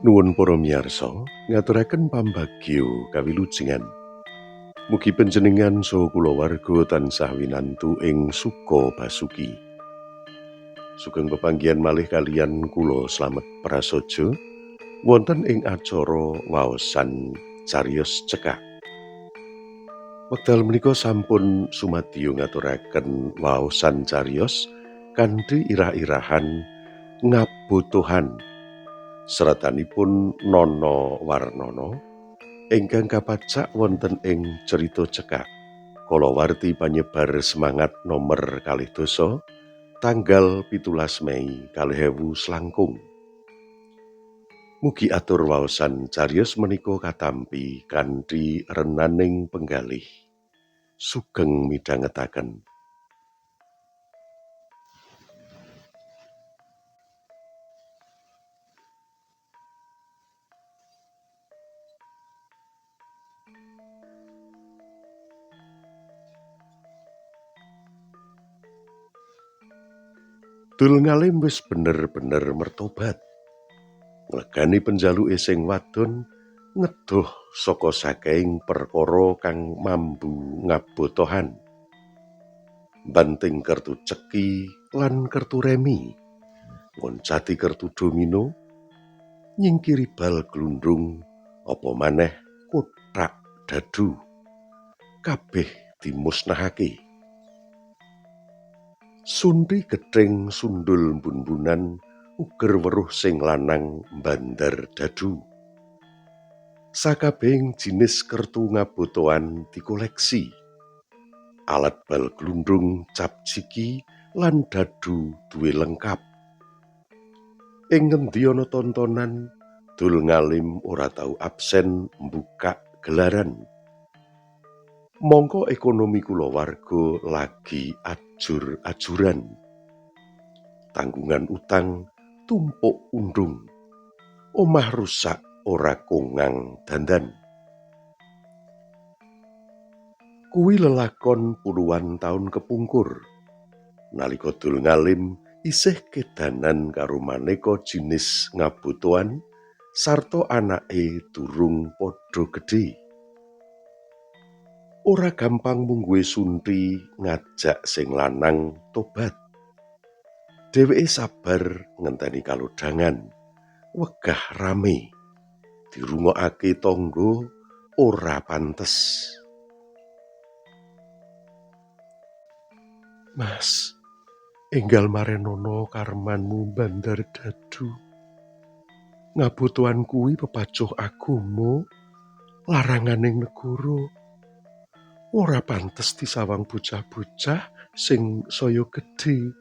Nuwun para miyarsa, ngaturaken pambagyo kawilujengan. Mugi panjenengan saha kulawarga tansah winantu ing suka basuki. Sugeng pepanggihan malih kaliyan kula Slamet Prasaja wonten ing acara waosan cariyos cekak. Wekdal menika sampun sumadyo ngaturaken waosan cariyos kanthi irah-irahan ngabotohan. Seratanipun Nono Warnono ingkang kapacak wonten ing Cerita Cekak kalawarti panyebar semangat nomer 12 tanggal 17 Mei 2000 langkung. Mugi atur waosan cariyos menika katampi kanthi renaning penggalih. Sugeng midhangetaken. Dul Ngalim wis bener-bener mertobat. Nglegani penjaluke sing wadon ngedoh saka saking perkara kang mambu ngabotohan. Banting kertu ceki lan kertu remi, ngoncati kertu domino, nyingkiri bal glundung, apa maneh kothak dadu. Kabeh dimusnahake. Sunti gething sundul mbun-mbunan uger weruh sing lanang bandar dadu. Sakabehing jinis kertu ngabotohan dikoleksi. Alat bal glundung, cap ciki lan dadu duwe lengkap. Ing ngendi ana tontonan, Dul Ngalim ora tau absen mbukak gelaran. Mangka ekonomi kulawarga lagi ajur-ajuran. Tanggungan utang tumpuk undung. Omah rusak ora kongang dandan. Kuwi lelakon puluhan taun kepungkur. Nalika Dul Ngalim isih kedanan karo maneka jinis ngabotohan sarta anake durung padha gedhe. Ora gampang mungguhe Sunti ngajak sing lanang tobat. Dheweke sabar ngenteni kalodhangan, wegah rame, dirungokake tangga ora pantes. Mas, enggal marenono karmanmu bandar dadu. Ngabotohan kuwi pepacuh agama, laranganing negara. Ora pantes disawang bocah-bocah sing saya gedhe.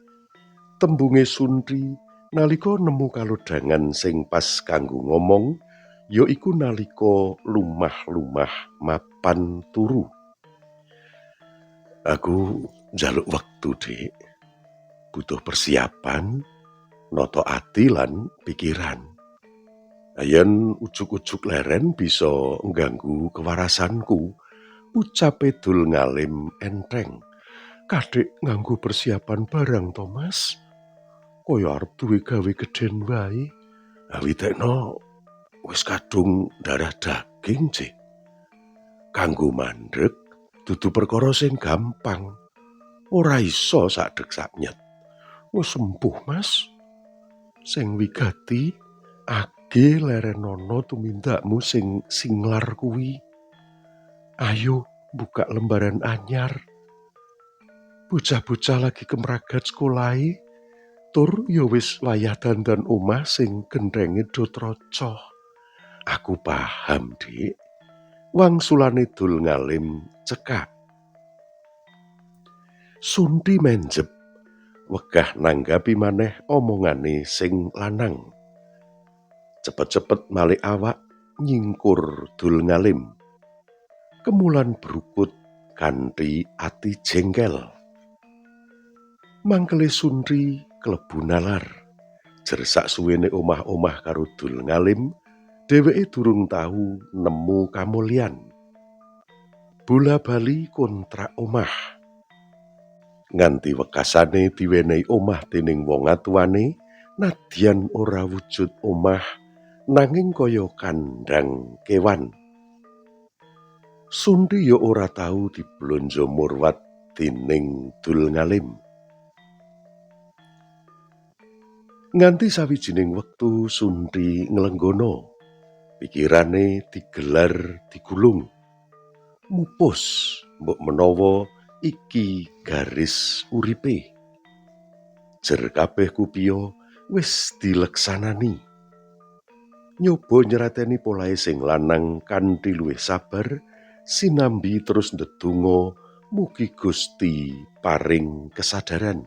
Tembunge Sunti nalika nemu kalodhangan sing pas kanggo ngomong ya iku nalika lumah-lumah mapan turu. Aku njaluk wektu, Dik. Butuh persiapan, nata ati lan pikiran. Yen ujug-ujug leren bisa ngganggu kewarasanku, ucape Dul Ngalim enteng. Kadhek nganggo persiapan barang to, Mas. Kaya arep duwe gawe gedhen wae. Awitekno wis kadung darah daging, Cik. Kanggo mandheg dudu perkara sing gampang. Ora iso sakdeg saknyet. Wis sempuh, Mas. Sing wigati age lerenono tumindakmu sing singlar kuwi. Ayo buka lembaran anyar. Bocah-bocah lagi kemragat sekolahe, tur ya wis wayah dandan omah sing genthenge do trocoh. Aku paham, Dik. Wangsulane Dul Ngalim cekak. Sunti menjep, wegah nanggapi maneh omongane sing lanang. Cepet-cepet malik awak nyingkur Dul Ngalim. Kemulan brukut kanthi ati jengkel. Mangkele Sunti klebu nalar. Jer sak suwene omah-omah karo Dul Ngalim, dheweke durung tau nemu kamulyan. Bola-bali kontrak omah. Nganti wekasane diwenehi omah dening wong atuwane, nadyan ora wujud omah nanging kaya kandhang kewan. Sunthi ya ora tau diblonjo murwat dening Dul Ngalim. Nganti sawijining wektu Sunthi nglenggono, pikirane digelar digulung. Mupus mbok menawa iki garis uripe. Jer kabeh kupiya wis dileksanani. Nyoba nyrateni polahe sing lanang kanthi luwih sabar, sinambi terus ndedonga mugi Gusti paring kesadaran.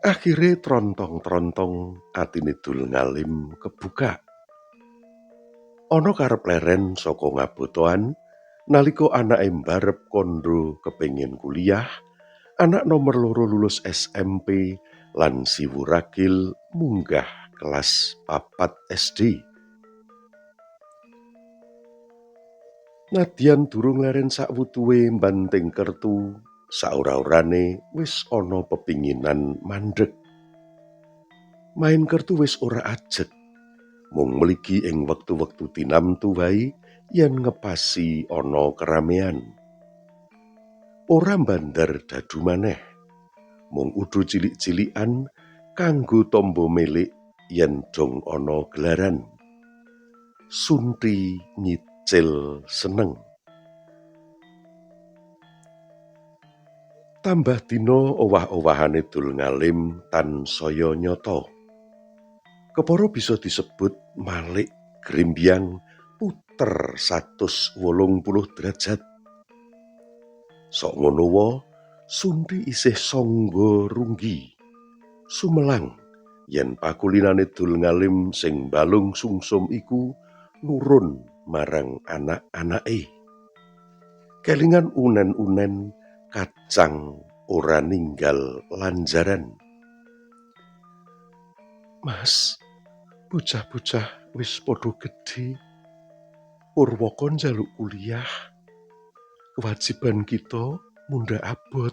Akhire trontong-trontong atine Dul Ngalim kebuka. Ana karep leren saka ngabotoan nalika anake mbarep kandha kepengin kuliah, anak nomer 2 lulus SMP lan Siwu Ragil munggah kelas 4 SD. Nadyan durung leren sakwutuhe mbanting kertu, saora-orane wis ana pepinginan mandheg. Main kertu wis ora ajeg, mung mligi ing wektu-wektu tinamtu wae yen ngepasi ana keramean. Ora mbandar dadu maneh, mung udu cilik-cilikan kanggo tombo milik yen dong ana gelaran. Sunthi nyicil seneng. Tambah dina owah-owahane Dul Ngalim tansaya nyata. Kepara bisa disebut malik grimbyang puter 180 derajat. Sok ngono wa, Sunthi isih sangga runggi. Sumelang yen pakulinane Dul Ngalim sing balung sungsum iku nurun marang anak-anake. Kelingan unen-unen kacang ora ninggal lanjaran. Mas, bocah-bocah wis padha gedhe. Purwaka njaluk kuliah. Kewajiban kita mundhak abot,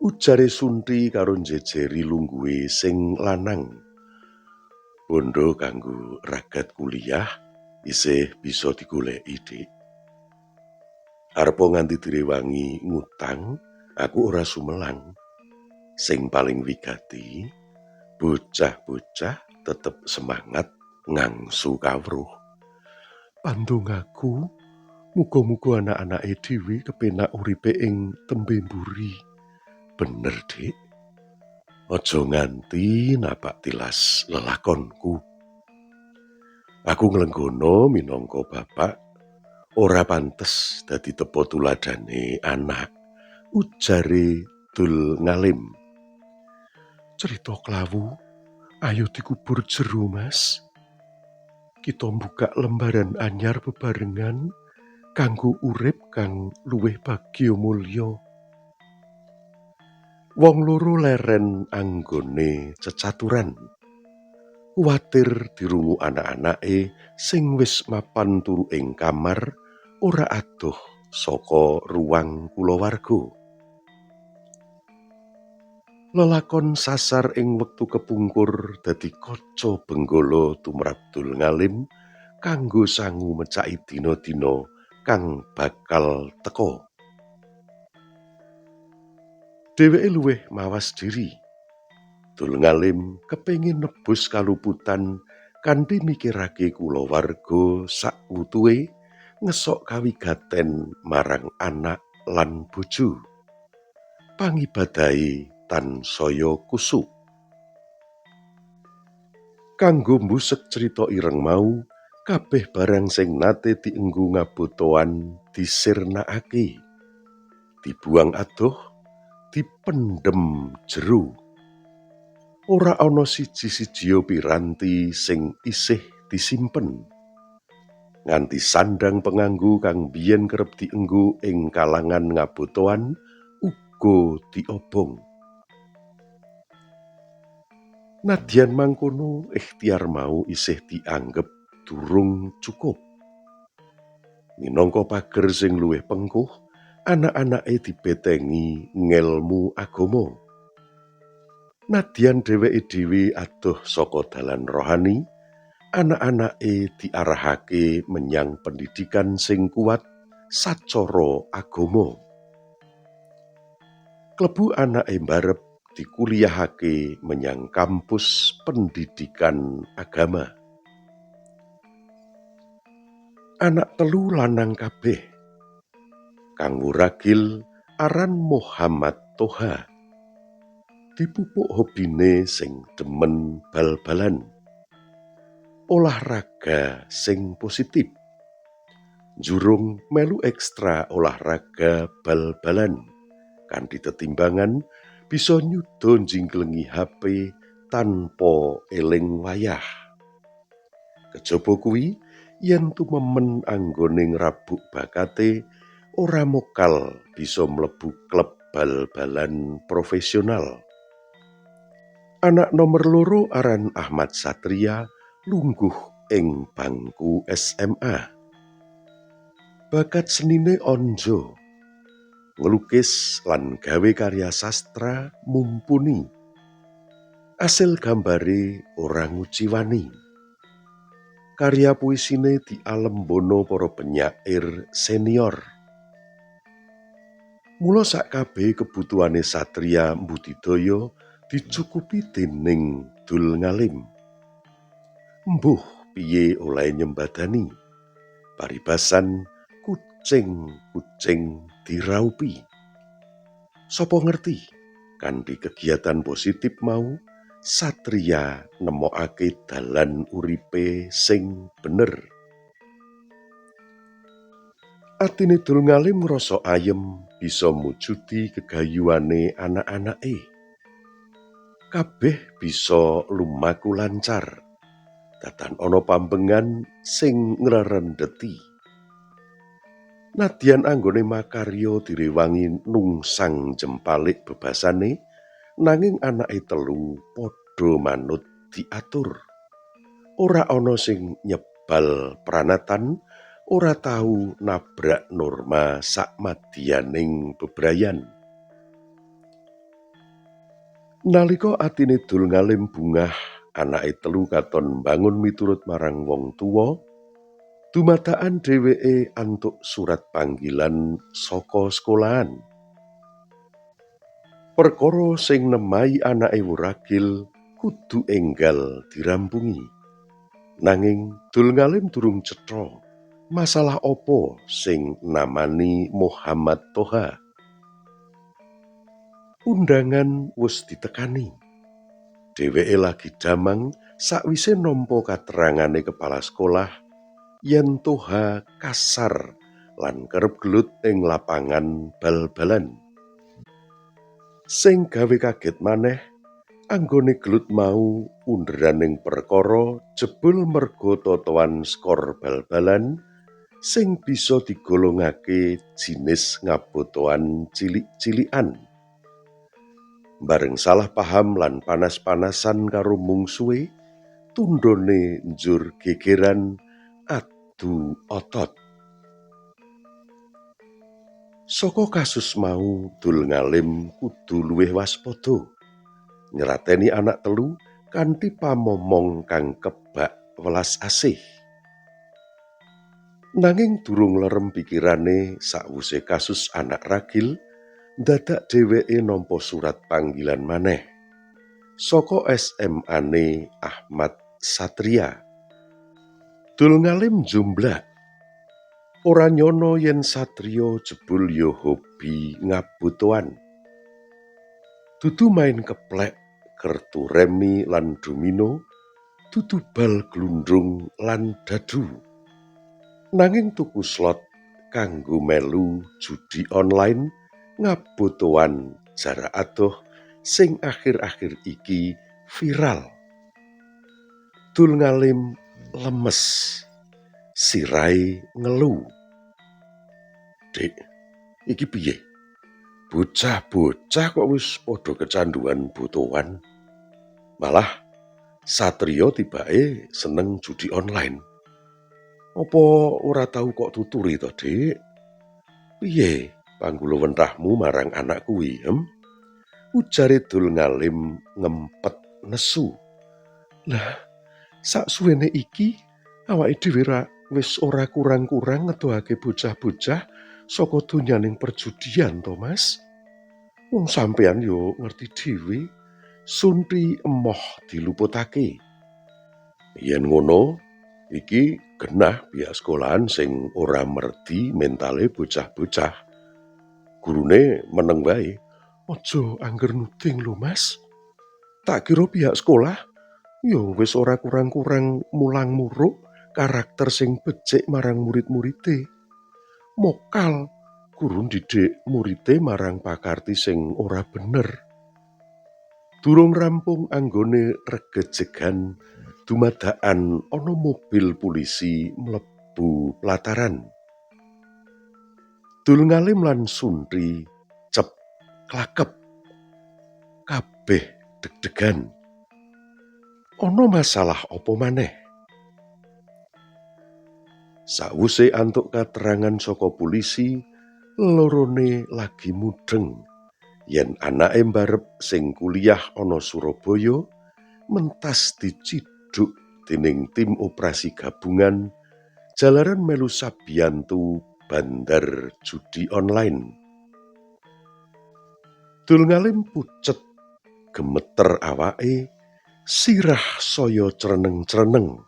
ujare Sunthi karo njejeri lungguhe sing lanang. Bondo kanggo ragat kuliah isih bisa digoleki, Dik. Arepa nganti direwangi ngutang, aku ora sumelang. Sing paling wigati, bocah-bocah tetep semangat ngangsu kawruh. Pandongaku, muga-muga anak-anake dhewe kepenak uripe ing tembe mburi. Bener, Dik. Aja nganti napak tilas lelakonku. Aku nglenggono minangka bapak ora pantes dadi tepa tuladhane anak, ujare Dul Ngalim. Cerita klawu, ayo dikubur jero, Mas. Kita mbuka lembaran anyar bebarengan kanggo urip kang luwih bagya mulya. Wong loro leren anggone cecaturan. Kuwatir dirungu anak-anake sing wis mapan turu ing kamar ora adoh saka ruang kulawarga. Lelakon sasar ing wektu kepungkur dadi kaca benggala tumrap Dul Ngalim kanggo sangu mecaki dina-dina kang bakal teka. Dheweke luwih mawas diri. Dul Ngalim kepengin nebus kaluputan kanthi mikirake kulawarga sakwutuhe ngesok kawigaten marang anak lan bojo. Pangibadahe tansaya kusuk. Kanggo mbusek crita ireng mau, kabeh barang sing nate dienggo ngabotoan disirnakake, dibuang adoh, dipendhem jero. Ora ana siji-sijia piranti sing isih disimpen. Nganti sandhang penganggo kang biyen kerep dienggo ing kalangan ngabotoan uga diobong. Nadyan mangkono, ikhtiar mau isih dianggep durung cukup. Minangka pager sing luwih pengkuh, anak-anake dibetengi ngelmu agama. Nadyan dheweke dhewe adoh saka dalan rohani, anak-anake diarahake menyang pendidikan sing kuat sacara agama. Klebu anake mbarep dikuliyahake menyang kampus pendidikan agama. Anak telu lanang kabeh. Kang wuragil aran Muhammad Toha. Dipupuk hobine sing demen bal-balan. Olahraga sing positif. Njurung melu ekstra olahraga bal-balan. Kanthi tetimbangan bisa nyuda njingklengi HP tanpa eling wayah. Kejaba kuwi, yen tumemen anggone ngrabuk bakate ora mokal bisa mlebu klub bal-balan profesional. Anak nomer loro aran Ahmad Satria lungguh ing bangku SMA. Bakat senine onjo. Ngelukis lan gawe karya sastra mumpuni. Asil gambare ora nguciwani. Karya puisine dialembono para penyair senior. Mula sakabehe kebutuhane Satria mbudidaya dicukupi dening Dul Ngalim. Mbuh piye olehe nyembadani. Paribasan kucing-kucing diraupi. Sapa ngerti kanthi kegiatan positif mau Satria nemokake dalan uripe sing bener. Atine Dul Ngalim ngrasa ayem bisa mujudi gegayuhane anak-anake. Kabeh bisa lumaku lancar. Datan ana pambengan sing ngrerendeti. Nadyan anggone makarya direwangi nungsang jempalik bebasane, nanging anake telu padha manut diatur. Ora ana sing nyebal pranatan, ora tau nabrak norma samadyaning bebrayan. Nalika atine Dul Ngalim bungah, anake telu katon mbangun miturut marang wong tuwa, dumadakan dheweke antuk surat panggilan saka sekolahan. Perkara sing nemahi anake wuragil kudu enggal dirampungi. Nanging Dul Ngalim durung cetha masalah apa sing namani Muhammad Toha. Undangan wis ditekani. Dheweke lagi damang sakwise nampa katerangane kepala sekolah yen Toha kasar lan kerep gelut ing lapangan bal-balan. Sing gawe kaget maneh, anggone gelut mau underaning perkara jebul merga totohan skor bal-balan sing bisa digolongake jinis ngabotoan cilik-cilikan. Bareng salah paham lan panas-panasan karo mungsuhe, tundhone njur gegeran adu otot. Saka kasus mau Dul Ngalim kudu luwih waspada. Nyrateni anak telu kanthi pamomong kang kebak welas asih. Nanging durung lerem pikirane sakwuse kasus anak ragil, dadak dheweke nampa surat panggilan maneh saka SMA-ne Ahmad Satria. Dul Ngalim njumblak. Ora nyana yen Satria jebul ya hobi ngabotoan. Dudu main keplek, kertu remi lan domino, dudu bal glundung lan dadu. Nanging tuku slot kanggo melu judi online ngabotoan jarak adoh sing akhir-akhir iki viral. Dul Ngalim lemes, sirahe ngelu. Dik, iki piye? Bocah-bocah kok wis padha kecanduan botoan. Malah Satrio tibake seneng judi online. Apa ora tau kok tuturi to, Dik? Piye panggulawentahmu marang anak kuwi, hem? Ujare Dul Ngalim ngempet nesu. Lah, saksuwene iki awake dhewe ra wis ora kurang-kurang ngedohake bocah-bocah saka donyaning perjudian to, Mas? Wong sampeyan yo ngerti dhewe, Sunti emoh diluputake. Yen ngono, iki genah pihak sekolahan sing ora merdi mentale bocah-bocah. Gurune meneng wae. Aja angger nuding lho, Mas. Tak kira pihak sekolah yo wis ora kurang-kurang mulang muruk karakter sing becik marang murid-muride. Mokal guru ndidik muride marang pakarti sing ora bener. Durung rampung anggone regejegan, dumadakan ana mobil polisi mlebu plataran. Dul Ngalim lan Sunti cep klakep. Kabeh deg-degan. Ana masalah apa maneh? Sawuse antuk katerangan saka polisi, lorone lagi mudeng yen anake mbarep sing kuliah ana Surabaya mentas dicidhuk dening tim operasi gabungan jalaran melu sabiyantu bandar judi online. Dul Ngalim pucet, gemeter awake, sirah saya creneng-creneng.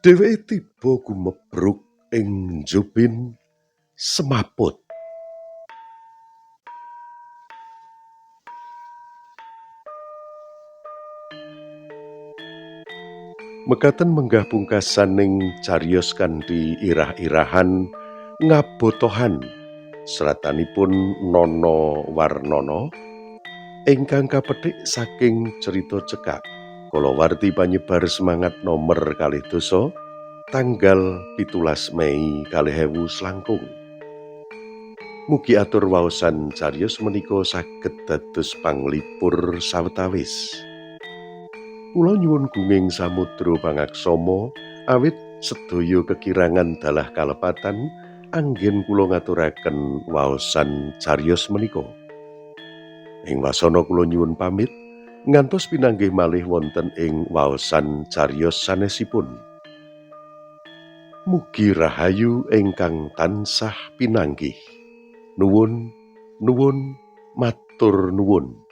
Dheweke tiba gumebruk ing njubin semaput. Mekaten menggah pungkasaning cariyos kanthi irah-irahan ngabotohan seratanipun Nono Warnono ingkang kapethik saking cerita cekak kalawarti panyebar semangat nomer 12 tanggal 17 Mei 2000 langkung. Mugi atur waosan cariyos menika saged dados panglipur sawetawis. Kula nyuwun gunging samudra pangaksama awit sedaya kekirangan dalah kalepatan anggen kula ngaturaken waosan cariyos menika. Ing wasana kula nyuwun pamit ngantos pinanggih malih wonten ing waosan cariyos sanesipun. Mugi rahayu ingkang tansah pinanggih. Nuwun, nuwun, matur nuwun.